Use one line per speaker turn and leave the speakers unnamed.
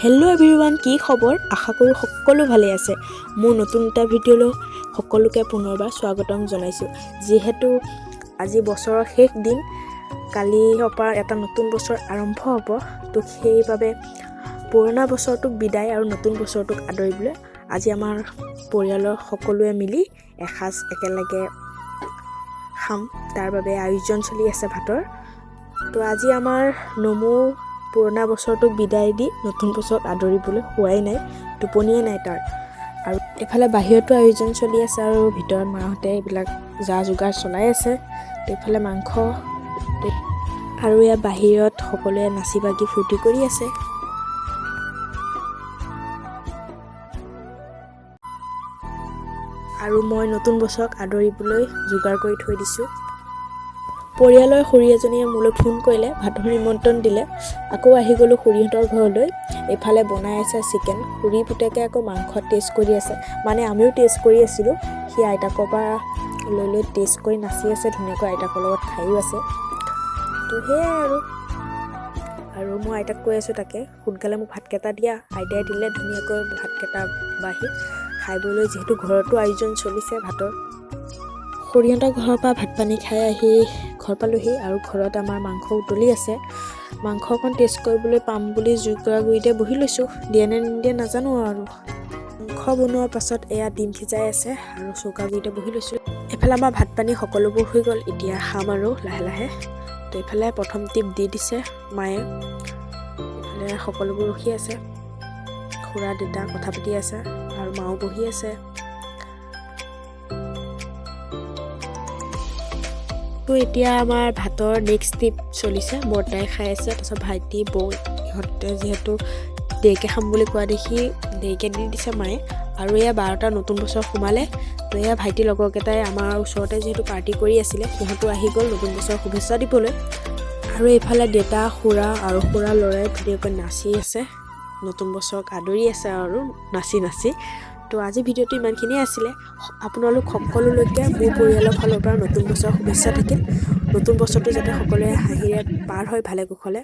Hello' everyone, কি খবৰ? আশা কৰোঁ সকলো ভালে আছে। মোৰ নতুন এটা ভিডিঅ'লৈ সকলোকে পুনৰবাৰ স্বাগতম জনাইছোঁ। যিহেতু আজি বছৰৰ শেষ দিন, কালিৰ পৰা এটা নতুন বছৰ আৰম্ভ হ'ব, তো সেইবাবে পুৰণা বছৰটোক বিদায় আৰু নতুন বছৰটোক আদৰিবলৈ আজি আমাৰ পৰিয়ালৰ সকলোৱে মিলি এসাঁজ একেলগে খাম। তাৰ বাবে আয়োজন চলি আছে ভাতৰ। তো আজি আমাৰ নমু পুৰণা বছৰটোক বিদায় দি নতুন বছৰক আদৰিবলৈ হোৱাই নাই, টোপনিয়ে নাই তাৰ। আৰু এইফালে বাহিৰতো আয়োজন চলি আছে আৰু ভিতৰত মাহঁতে এইবিলাক যা যোগাৰ চলাই আছে। তো এইফালে মাংস আৰু ইয়াৰ বাহিৰত সকলোৱে নাচি বাগি ফূৰ্তি কৰি আছে। আৰু মই নতুন বছৰক আদৰিবলৈ যোগাৰ কৰি থৈ দিছোঁ। পৰিয়ালৰ খুৰী এজনীয়ে মোলৈ ফোন কৰিলে, ভাতৰ নিমন্ত্ৰণ দিলে। আকৌ আহি গ'লোঁ খুৰীহঁতৰ ঘৰলৈ। এইফালে বনাই আছে চিকেন। খুৰী পুতেকে আকৌ মাংস টেষ্ট কৰি আছে, মানে আমিও টেষ্ট কৰি আছিলোঁ। সি আইতাকৰ পৰা লৈ লৈ টেষ্ট কৰি নাচি আছে ধুনীয়াকৈ, আইতাকৰ লগত খায়ো আছে। তো সেয়াই আৰু। আৰু মই আইতাক কৈ আছোঁ তাকে, সোনকালে মোক ভাতকেইটা দিয়া। আইতাই দিলে ধুনীয়াকৈ ভাতকেইটা বাঢ়ি খাই বৈ লৈ, যিহেতু ঘৰতো আয়োজন চলিছে ভাতৰ। খুৰীহঁতৰ ঘৰৰ পৰা ভাত পানী খাই আহি ঘৰ পালোহি আৰু ঘৰত আমাৰ মাংস উতলি আছে। মাংস অকণ টেষ্ট কৰিবলৈ পাম বুলি জুইকুৰা গুৰিতে বহি লৈছোঁ। দিয়ে নে নিদিয়ে নাজানো আৰু। মাংস বনোৱাৰ পাছত এয়া ডিম সিজাই আছে আৰু চৌকা গুৰিতে বহি লৈছোঁ। এইফালে আমাৰ ভাত পানী সকলোবোৰ হৈ গ'ল, এতিয়া খাম আৰু লাহে লাহে। তো এইফালে প্ৰথম টিপ দি দিছে মায়ে। এইফালে সকলোবোৰ ৰখি আছে, খুৰা দেউতা কথা পাতি আছে আৰু মাও বহি আছে। তো এতিয়া আমাৰ ভাতৰ নেক্সট টিপ চলিছে। বৰ্তাই খাই আছে, তাৰপিছত ভাইটি, বৌ ইহঁতে যিহেতু দেৰিকৈ খাম বুলি কোৱা দেখি দেৰিকৈ দি দিছে মায়ে। আৰু এয়া 12টা নতুন বছৰ সোমালে। তো এয়া ভাইটিৰ লগৰকেইটাই আমাৰ ওচৰতে যিহেতু পাৰ্টি কৰি আছিলে, সিহঁতো আহি গ'ল নতুন বছৰৰ শুভেচ্ছা দিবলৈ। আৰু এইফালে দেউতা, খুৰা আৰু খুৰা ল'ৰাই ধুনীয়াকৈ নাচি আছে, নতুন বছৰক আদৰি আছে আৰু নাচি নাচি। তো আজি ভিডিঅ'টো ইমানখিনিয়ে আছিলে। আপোনালোক সকলোলৈকে মোৰ পৰিয়ালৰ ফালৰ পৰা নতুন বছৰৰ শুভেচ্ছা থাকিল। নতুন বছৰটো যাতে সকলোৱে হাঁহিৰে পাৰ হয় ভালে কুশলে।